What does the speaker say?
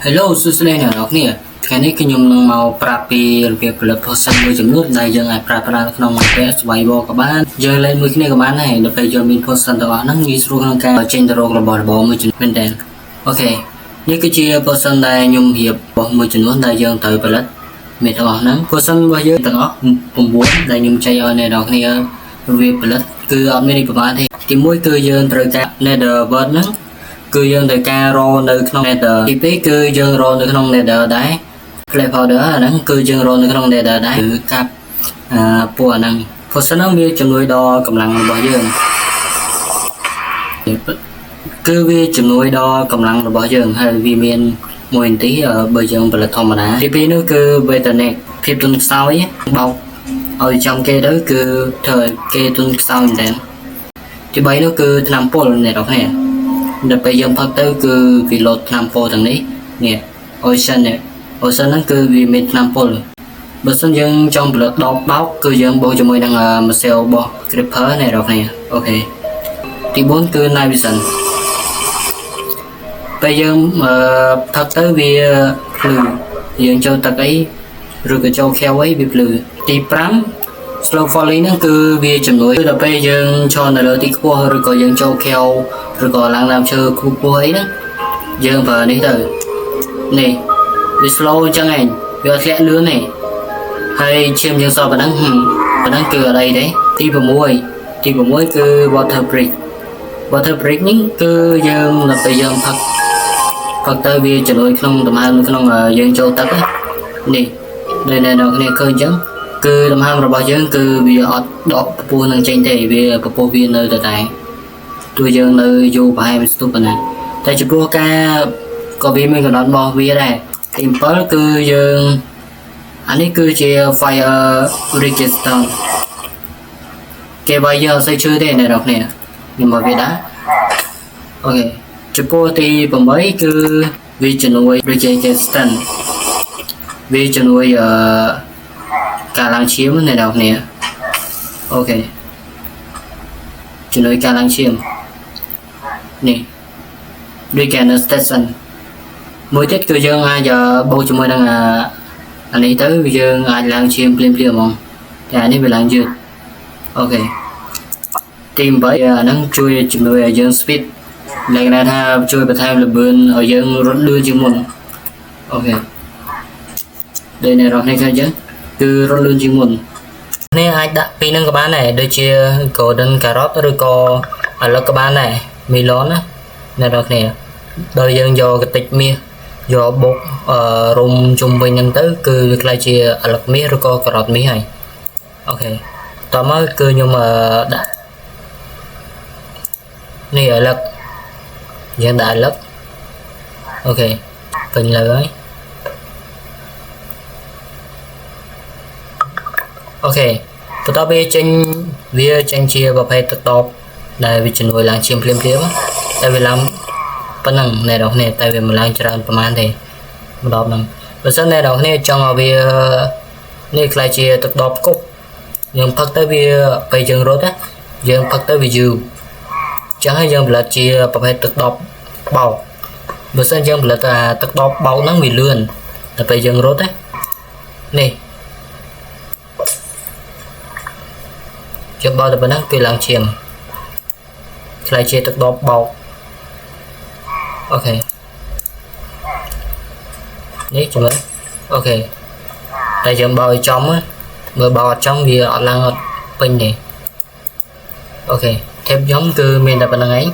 Hello សួស្តីអ្នកនរគ្នាថ្ងៃនេះខ្ញុំនឹងមកប្រាប់ពីរបៀបផលិត potion មួយចំនួនដែលយើងអាចប្រើប្រាស់ក្នុងវគ្គ survival ក៏បានយើងលេងមួយគ្នាក៏បានដែរដល់ពេលយើងមាន potion ទាំងអស់ហ្នឹងងាយស្រួលក្នុងការចេញទៅរករបស់របរមួយចំនួនមែនតើOK នេះគឺជា potion ដែលខ្ញុំរៀបរបស់មួយចំនួនដែលយើងត្រូវផលិតមានទាំងអស់ហ្នឹង potion របស់យើងទាំងអស់9ដែលខ្ញុំចែកឲ្យអ្នកនរគ្នារបៀបផលិតគឺអត់មាននេះប្រហែលទេទីមួយគឺយើងត្រូវការ nether wart ហ្នឹង គឺយើងត្រូវការរកនៅក្នុង nether ទីពីរគឺយើងរកនៅក្នុង nether ដែរ blaze powder អាហ្នឹងគឺយើងរកនៅក្នុង nether ដែរគឺកាប់អាពួកអាហ្នឹង potion ហ្នឹងវាជំនួយដល់កម្លាំងរបស់យើងគឺវាជំនួយដល់កម្លាំងរបស់យើងហើយវាមានមួយនាទីបើយើងផលិតធម្មតាទីពីរនោះគឺ weakness ភាពទន់ខ្សោយបោកឲ្យចំគេទៅគឺធ្វើឲ្យគេទន់ខ្សោយមែនតើទី3នោះគឺថ្នាំពុលអ្នកនរគ្នា ដល់ពេលយើងផឹកទៅគឺវាលោតថ្នាំពុលទាំងនេះនេះ potion នេះ potion ហ្នឹងគឺវាមានថ្នាំពុលបើសិនយើងចង់ផលិតដបបោកគឺយើងបូកជាមួយនឹងម្សៅរបស់ creeper អ្នកនរគ្នាOK ទី4គឺ night vision ពេលយើងអឺផឹកទៅវាភ្លឺយើងចូលទឹកអីឬក៏ចូលខែវអីវាភ្លឺទី5 slow falling ហ្នឹងគឺវាជំនួយគឺដល់ពេលយើងឈរនៅលើទីខ្ពស់ឬក៏យើងចូលខែវឬក៏ឡើងដើមឈើខ្ពស់ៗអីហ្នឹងយើងប្រើនេះទៅនេះវា slow អញ្ចឹងឯងវាអត់ធ្លាក់លឿនទេហើយឈាមយើងសល់ប៉ុណ្ណឹងហឹមប៉ុណ្ណឹងគឺអត់អីទេទី6ទី6គឺ water breath water breath នេះគឺយើងដល់ពេលយើងផឹកផឹកទៅវាជំនួយក្នុងដង្ហើមក្នុងយើងចូលទឹកណានេះដូចអ្នកនរគ្នាឃើញអញ្ចឹងគឺដង្ហើមរបស់យើងគឺវាអត់ដកពពោះនឹងចេញទេវាពពោះវានៅតែតែទោះយើងនៅយូរប្រហែលមួយស្ទុះប៉ុណ្ណាតែចំពោះការក៏វាមានកំណត់របស់វាដែរទី7គឺយើងអានេះគឺជា fire resistance គេវាយយើងអត់សូវឈឺទេអ្នកនរគ្នាខ្ញុំមកវាដែរ OK ចំពោះទី8គឺវាជំនួយ resistance វាជំនួយអឺការឡើងឈាមអ្នកនរគ្នាOK ជំនួយការឡើងឈាមនេះ regeneration មួយទៀតគឺយើងអាចបូកជាមួយនឹងអាអានេះទៅយើងអាចឡើងឈាមភ្លាមៗហ្មងតែអានេះវាឡើងយឺត OK ទី8អាហ្នឹងជួយជំនួយឲ្យយើង speed លក្ខណៈថាជួយបន្ថែមល្បឿនឲ្យយើងរត់លឿនជាងមុន OK ដូចអ្នកនរគ្នាឃើញអញ្ចឹងគឺរត់លឿនជាងមុនគ្នាអាចដាក់ពីរហ្នឹងក៏បានដែរដូចជា golden carrot ឬក៏ឥឡូវក៏បានដែរ melon ណាអ្នកនរគ្នាដោយយើងយកកតិចមាសយកបុកអឺរុំជុំវិញហ្នឹងទៅគឺវាក្លាយជាឪឡឹកមាសឬក៏ការ៉ុតមាសហើយ OK តមកគឺខ្ញុំដាក់នេះឪឡឹកយើងដាក់ឪឡឹក OK ពេញលើហើយ OK បន្ទាប់វាចេញវាចេញជាប្រភេទទឹកដបដែលវាជំនួយឡើងឈាមភ្លាមភ្លាមតែវាឡើងប៉ុណ្ណឹងអ្នកនរគ្នាតែវាមិនឡើងច្រើនប្រហែលទេម្ដងហ្នឹងបើសិនអ្នកនរគ្នាចង់ឲ្យវានេះក្លាយជាទឹកដបគប់យើងផឹកទៅវាពេលយើងរត់ណាយើងផឹកទៅវាយូរចឹងហើយយើងផលិតជាប្រភេទទឹកដបបោកបើសិនយើងផលិតអាទឹកដបបោកហ្នឹងវាលឿនតែពេលយើងរត់ណានេះយើងបោកតែប៉ុណ្ណឹងគឺឡើងឈាមក្លាយជាទឹកដបបោក OK នេះចាំមើល OK តែយើងបោកឲ្យចំមើលបោកអត់ចំវាអត់ឡើងអត់ពេញទេOK tip ខ្ញុំគឺមានតែប៉ុណ្្នឹងឯង។